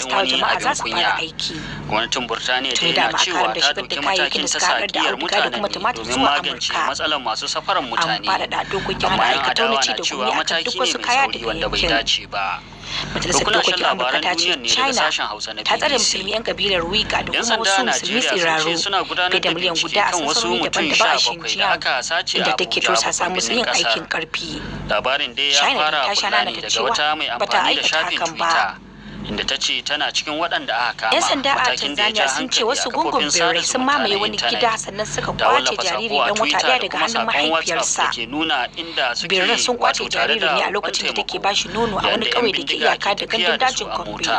cikin tilasta wa wani jama'a abin za su fara kunya. aiki. Gwamnatin Burtaniya Tuni dai na dama aka cewa haramta ta shigar da ɗauki kayayyakin matakin da ta suka haɗar da sakiyar auduga da mutanen kuma ne tumatir domin zuwa magance Amurka. matsalar masu safarar An mutane. faɗaɗa dokokin Amma hana 'yan aikatau na adawa ci na da cewa gumi akan mataki duk ne wasu mai kaya tsauri daga wanda bai yankin. dace ba. To Majalisar kuna shan Dokokin Amurka labaran ta ce duniyar ne daga China sashen Hausa na ta tsare BBC. musulmi 'yan kabilar Uyghur da 'Yan kuma sanda wasu a musulmi Najeriya sun ce tsiraru suna gudanar fiye da da miliyan bincike guda a kan wasu sansanoni mutum daban-daban 17 a da Xinjiang, aka sace a inda take Abuja tursasa babban musu birnin yin kasar. aikin karfi. Labarin dai ya China dai fara ta sha bulla ne nanata daga cewa wata mai bata amfani da aikata shafin hakan ba. Twitter, inda ta ce tana cikin waɗanda aka 'Yan kama, sanda a matakin da ya Tanzania ja sun ce hankali a wasu gungun kafofin sada birrai sun zumunta mamaye na wani intanet. gida sannan suka Ta kwace wallafa jariri sako a dan wata Twitter ɗaya da daga kuma hannun sakon WhatsApp da mahaifiyarsa. ke nuna inda suke, Birran sun kwace wato tare jaririn ne da a lokacin da take taimako bashi nono a yayin wani da 'yan ƙauye da ke bindiga iyaka ke da tafiya gandun da su dajin a Gombe. mota.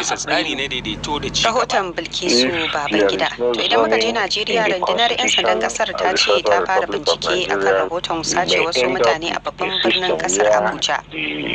watan bisa tsari Afrilu. na daidaito da ci gaba. Rahoton Bilkisu Babangida. To idan muka je Najeriya, rundunar 'yan sandan kasar ta ce ta fara bincike akan rahoton sace wasu mutane a babban birnin kasar Abuja.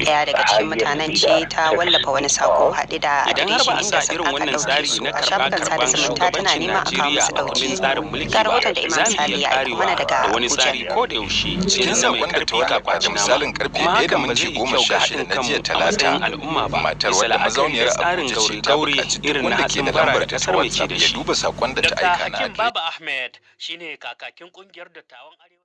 Daya daga cikin mutanen ce ta wallafa wani sako haɗe da Idan har ba adireshin a inda sa irin aka wannan ɗauke tsari su na a shafukan sada karɓa-karɓan zumunta tana shugabancin neman a kawo Najeriya musu a kundin ɗauki. tsarin mulki Ga ba, rahoton da za Imam mu Sali iya ya aiko karewa mana daga da wani Abuja. tsari ko da yaushe Cikin irin na mai sakon da ta karfi ka wallafa da kwaci nama. misalin karfe Kuma 1 da hakan ba minti zai yi kyau ga 16 haɗin na jiya kanmu a matsayin Talata, al'umma ba, matar bisa wadda la'akari da mazauniyar tsarin Abuja ce ta gaure-gaure buƙaci duk irin na wanda ke hatsin da bara lambar da ta ta kasar mu ke WhatsApp da ya shi. duba sakon da ta Dr. aika na Hakim adireshin. Baba Ahmed shine kakakin kungiyar dattawan Arewa.